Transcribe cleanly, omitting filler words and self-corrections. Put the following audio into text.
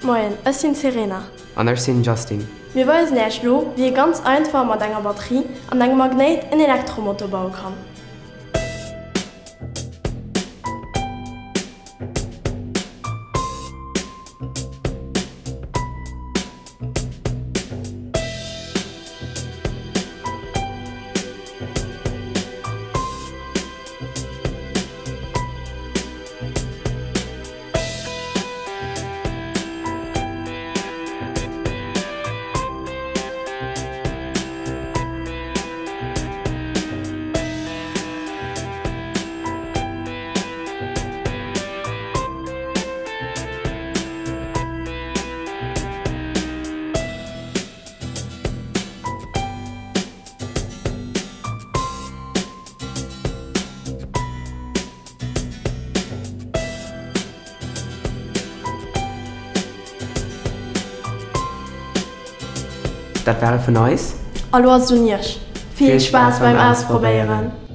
Moien, ech sinn d'Serena. An ech sinn den Justin. Mir weisen Äech lo, wéi ee ganz einfach mat enger Batterie an engem Magnéit en Elektromotor baue kann. Dat war et vun eis. A lo ass et un iech. Vill Spaass beim Ausprobéieren!